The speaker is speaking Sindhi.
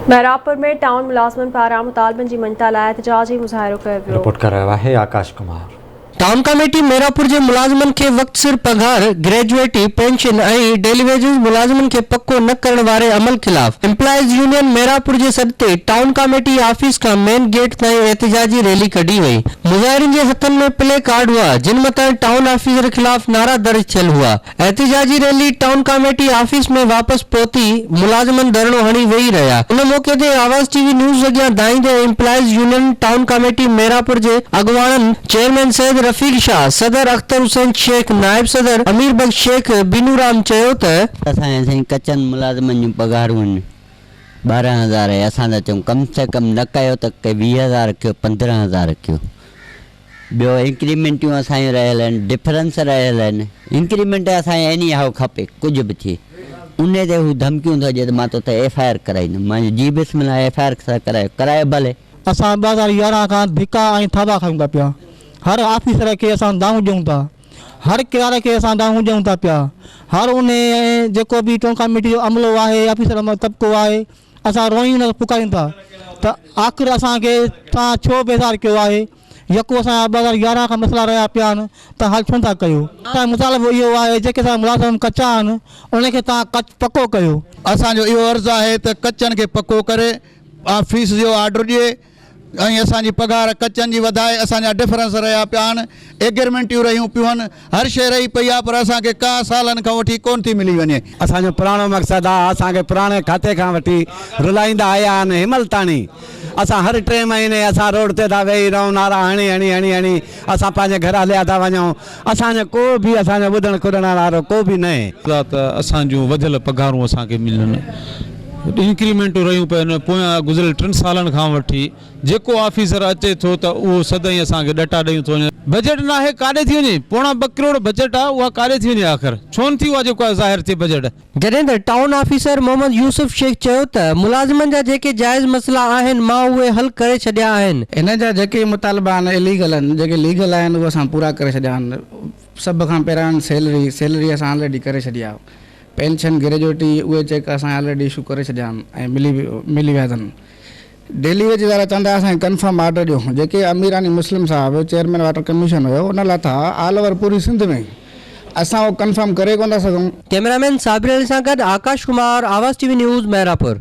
محرابپور ۾ ٽائون ملازمن پاران مطالبن جي مڃتا لاء احتجاجي مظاهرو ڪيو ويو. رپورٽ ڪري رهيو آهي آڪاش ڪمار. ٽائون ڪاميٽي ميرانپور جي ملازمن کي وقت سر پگهار، گريجوئٽي، پينشن ۽ ڊيلي ويجز ملازمن کي پڪو نه ڪرڻ واري عمل خلاف ايمپلائيز يونين ميرانپور جي سڏ تي ٽائون ڪاميٽي آفيس کان مين گيٽ تائين احتجاجي ريلي ڪڍي وئي. مظاهرين جي هٿن ۾ پلي ڪارڊ هئا جن مٿان ٽائون آفيسر خلاف نعرا درج ٿيل هئا. احتجاجي ريلي ٽائون ڪاميٽي آفيس ۾ واپس پهتي، ملازمن ڌرڻو هڻي ويهي رهيا. ان موقعي تي آواز ٽي وي نيوز اڳيان دانهيندي employees union town committee Miranpur جي اڳواڻن چيئرمين سيد رفيق شاهه، صدر اختر حسين شيخ، نائب صدر امير بخش شيخ، بينو رام چيو ته. اسان جا سائين ڪچن ملازمن جون پگهارون آهن 12 هزار اسان ٿا چئون ڪم سي ڪم نه ڪيو ته ڪي 20 هزار ڪيو 15 هزار ڪيو. ٻيو انڪريمينٽيون اسان جون رهيل آهن، ڊفرنس رهيل آهن، انڪريمينٽ اسان کي ايني هائو کپي ڪجهه به ٿئي، انهي تي هو ڌمڪيون ٿو ڏئي ته مان توتي ايف I R ڪرائيندم، مان چيو جي بسم الله ايف I R ٿا ڪرايو ڪرايو ڀلي. اسان 2011 کان ڌڪا ۽ ٿاٻا کائون ٿا پيا، هر آفيسر کي اسان دانهون ڏيون ٿا، هر ڪلارڪ کي اسان دانهون ڏيون ٿا پيا، هر انهي جيڪو به ٽائون ڪاميٽي جو عملو آهي، آفيسر طبقو آهي، اسان روئين نه پڪاريون ٿا ته آخر اسان کي توهان ڇو بيزار ڪيو آهي يڪو اسان جا 2011 کان مسئلا رهيا پيا آهن توهان حل ڇو نٿا ڪيو اسان جو مطالبو اهو آهي جيڪي اسان جا ملازم ڪچا آهن انهن کي توهان پڪو ڪيو. اسان جو اهو عرض آهي ته ڪچن کي پڪو ڪري آفيس جو آرڊر ڏئي ۽ اسان جي پگهار ڪچن جي وڌائي اسان جا ڊفرنس رهيا پيا آهن ايگرمينٽيون رهيون پيون آهن هر شيء رهي پئي آهي پر اسان کي ڪا سالن کان وٺي ڪونه ٿي ملي وڃي. اسان جو پراڻو مقصد آ اسان کي پراڻي کاتي کان وٺي رلائيندا آيا آهن هنمهل تاڻي اسان هر ٽئين مهيني اسان روڊ تي ٿا ويهي رهون نعرا هڻي هڻي هڻي هڻي اسان پنهنجي گهر هليا ٿا وڃون اسان جو ڪو به اسان جو ٻڌڻ ڪڏڻ وارو ڪو به ناهي. ته اسان جون وڌيل پگهارون اسان کي ملن. انڪريمينٽون رهيون پين پويان گذريل ٽن سالن کان وٺي جيڪو آفيسر اچي ٿو ته اهو سدائين اسان کي ڏٽا ڏيون ٿو وڃي. بجيٽ ناهي ڪاڏي ٿي وڃي پوڻا ٻه ڪروڙ بجيٽ آ اها ڪاڏي ٿي وڃي آخر ڇو نٿي اها جيڪو آهي ظاهر ٿئي بجيٽ. جڏهن ته ٽائون آفيسر محمد يوسف شيخ چيو ته ملازمن جا جيڪي جائز مسئلا آهن مان اهي حل ڪري ڇڏيا آهن. هن جا جيڪي مطالبا آهن اليگل آهن جيڪي ليگل آهن اهي اسان پورا ڪري ڇڏيا آهن سڀ کان پهريان سيلري سيلري اسان آلريڊي ڪري ڇڏي آهي پينشن گريجوئٽي اهي چيڪ اسان آلريڊي اشو ڪري ڇڏيا آهن ۽ ملي ملي ويا اٿن ڊيلي ويج وارا چوندا اسان کي ڪنفرم آرڊر ڏيو جيڪي اميراني مسلم صاحب چيئرمين واٽر ڪميشن هيو ان لاٿا آل اوور پوري سنڌ ۾ اسان اهو ڪنفرم ڪري ڪونه ٿا سگهون. ڪئميرا مين صابر علي سان گڏ آڪاش ڪمار، آواز ٽي وي نيوز، مهراپور.